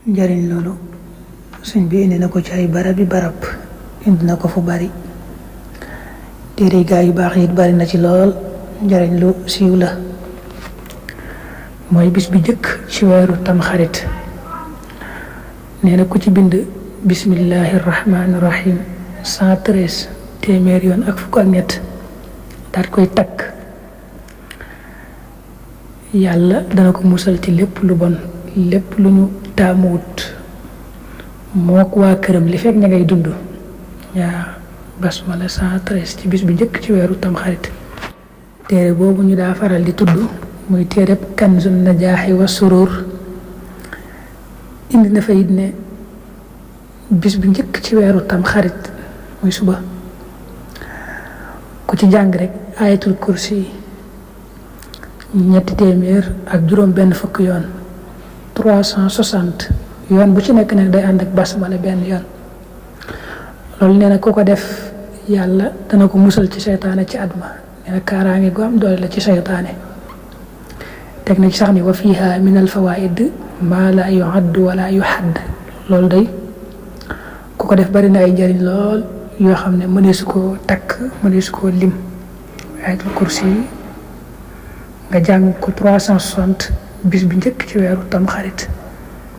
njariñ loolu sëñ bi indi na ko ci ay barab indi na ko fu bari téere gaa yu baax yi bari na ci lool. njariñ lu siiw la mooy bis bi jëkk ci weeru tamxarit nee na ku ci bind bismillahi rahmaani rahim 113 téeméer yoon ak fukk ak ñett daat koy takk yàlla dana ko musal ci lépp lu bon lépp lu ñu taamuwut mook waa këram li fekk ña ngay dund yaa basmala 113 ci bis bi njëkk ci weeru tamxarit téere boobu ñu daa faral di tudd muy téereb kanzun najaaxi wa surur indi na fa it ne bis bi njëkk ci weeru tamxarit muy suba ku ci jàng rek ayatul kursi ñetti téeméer ak juróom benn fukk yoon 360 yoon bu ci nekk nag day ànd ak basmala benn yoon loolu nee na ku ko def yàlla dana ko musal ci seytaane ci àdduna nee na kaaraange gu am doole la ci seytaane teg na ci sax ni wa fiha min al fawaid ma la yuhadd wala yuhadd loolu day ku ko def bari na ay njëriñ lool yoo xam ne mëneesu koo takk mëneesu koo lim ayatul kursi nga jàng ko 360 bis bi njëkk ci weeru tamxarit